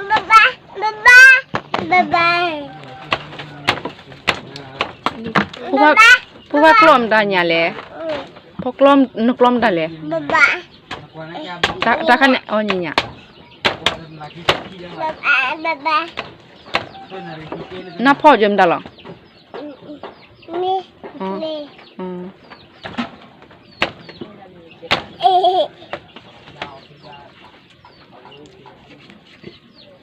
ဘဘါ ဘဘါ ဘဘါ ဖိခွါကျီၢ်မတၤညါလဲၣ်, ဖိကျီၢ် နကျီၢ်မတၤလဲၣ်, ဘဘါ တၢ်ခါန့ၣ် အီၣ်ညါညါ, ဘဘါ ဘဘါ နဖီၣ်ကၢမတၤလီၤ, မ့ၢ် မ့ၢ်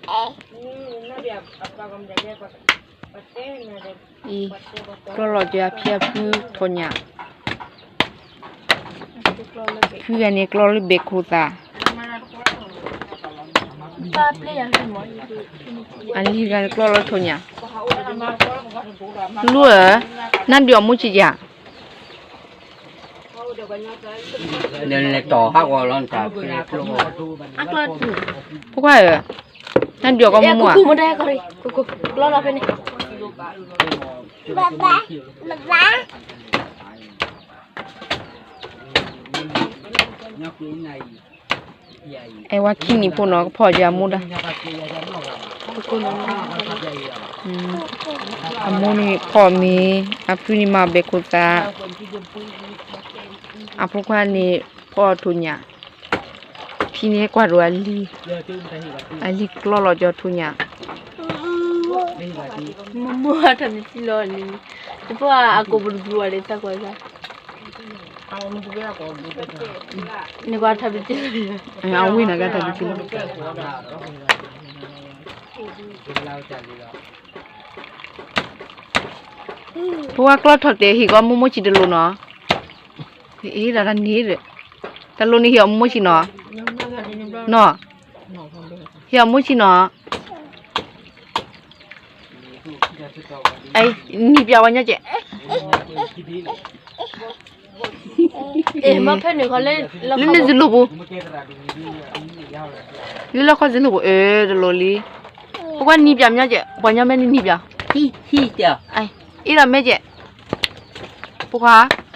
အံၤ ကျီၢ်လီၤက့ၤအဖံအဖု ထိၣ်ညၣ်, ဖုဂၤန့ၣ်ကျီၢ်လၢဘဲခိၣ်သး, အလံၤဂၤန့ၣ်ကျီၢ်လၢထိၣ်ညၣ်, လူဧၢ, နဒုးအီၣ်မူဆံးယၤ ဖိခွါဧၢ, နဒုးအီၣ်ကီမိၢ်မူဧါ, ဘၣ်ဘၣ် ဘၣ်ဘၣ် အဲဝဲခံနံၣ်ဖိနီၤ ကဖီၣ်က့ၤအမိၢ်ဒၣ်, အမိၢ်န့ၣ်ဖီၣ်မ့ၤ, အဖုန့ၣ်မၤဘဲခိၣ်သး, အဖိခွါန့ၣ်ဖီၣ်ထိၣ်ညၣ်, ဖံန့ၣ်ကွၢ်ဒိၣ်အလံၤ, အလံၤကျီၢ်လီၤကၠီထိၣ်ညၣ်, မိၢ်မိၢ်အထီၣ်တထံလီၤန့ၣ်, တဖိအကိးပတဘျူးအီၤလၢသးကွၢ်သး နကွၢ်ထီၣ်တထံလီၤ, အဝ့ၢ်နၤကထီၣ်တထံလီၤ, ဖိခွါကျီၢ်ထီၣ်တဲာ်ဟ့ၣ်ကီးမိၢ်မိၢ်ဆံးတလိၤနီၤ, ဟ့ၣ်ဒၣ်တၢ်န့ၣ်ဒီး, တလိၤန့ၣ်ဟ့ၣ်အီၤမိၢ်မိၢ်ဆံးနီၤ, နီၤ, ဟ့ၣ်အီၤမိၢ်ဆံးနီၤ, နံၤပၠးဝဲညီကဲး, လၢလၢစလိၤပူၤ, လၢလၢခီစလိၤပူၤ အၢ တလိၤလံ, ပကွၢ်နံၤပၠးမညီကဲး ပှၤညီမ့ၢ်နံၤပၠး, အ့ၣ်ဒီးမ့ၢ်ကဲး, ပကွၢ်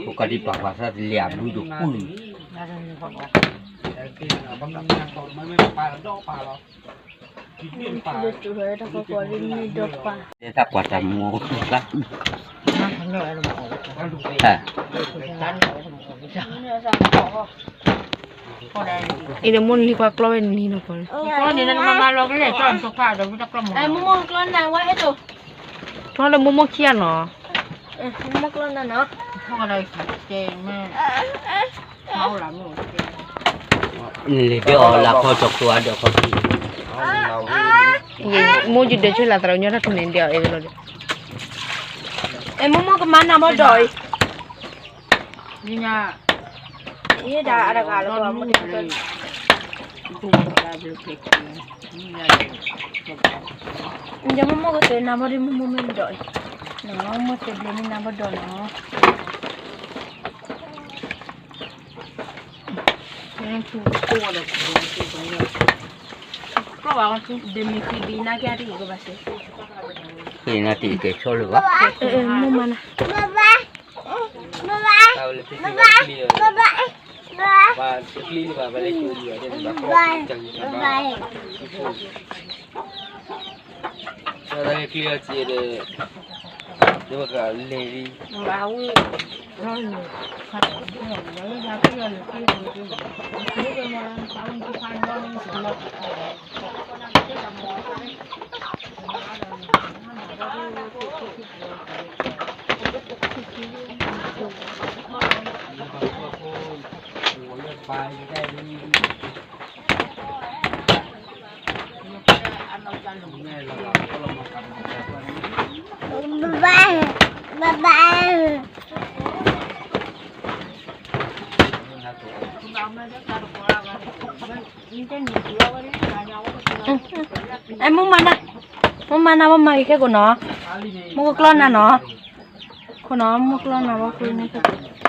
ဖိကဒံပာ်ပာ်သးတလဲၤအဘုဒိၣ်ပူၤ, တၢ်ကွၢ်တၢ်မူ, အံၤဒီးမိၢ်နလံၤကွၢ်ကျီၢ်ဝဲနံၤနီၤပှၤလၢ, မိၢ်မိၢ်ကျီၢ်နၤဝဲအဲၣ်ဒိး, ကျီၢ်လၢမိၢ်မိၢ်ခံဂၤနီၤ, မိၢ်မိၢ်ကျီၢ်နၤနီၤ, နလဲၤဒၢအီၤလၢခီကၠီၤကျိၤအဒၢးခီၣ်ထံး, မိၢ်ယဒၢးဆၢလၢသရၣ်ကညီတၢ်ထူၣ်န့ၣ်ဒဲးအီၤအဲၣ်ဝဲလီၤဒီး, အဲမိၢ်မိၢ်ကမၤနၤဘီဒီးအံၤ, ယမိၢ်မိၢ်ကတဲနၤဘီဒီးမိၢ်မိၢ်မ့ၢ်ဒီးအံၤ, မိၢ်တဲဘျုးန့ၢ်နၤဘီဒီးနီၤ. ကျီၢ်ဘၣ်ဝဲဒ်မ့ၢ်ခံဘံနၤကဲတအံၤကဘၣ်စ့ၢ်, ဃ့နၤတအံၤကဲဆီလၢၤဘၣ်, မိၢ်မၤနၤ, ဘဘါ ဘဘါ ဘဘါ ဘဘါ ဘဘါ ကျိၣ်ဒီး လဲၤလံ ဘၣ်ဝံၤ အဲ မုၢ်မၤနၤ, မုၢ်မၤနၤ ဝဲမၤက့ၤခဲကိာ်နီၤ, မုၢ်ကကျီၢ်နၤနီၤ, ခိၣ်နီၤ မုၢ်ကျီၢ်နၤ ဝဲဃုန့ၣ်ခဲကိာ်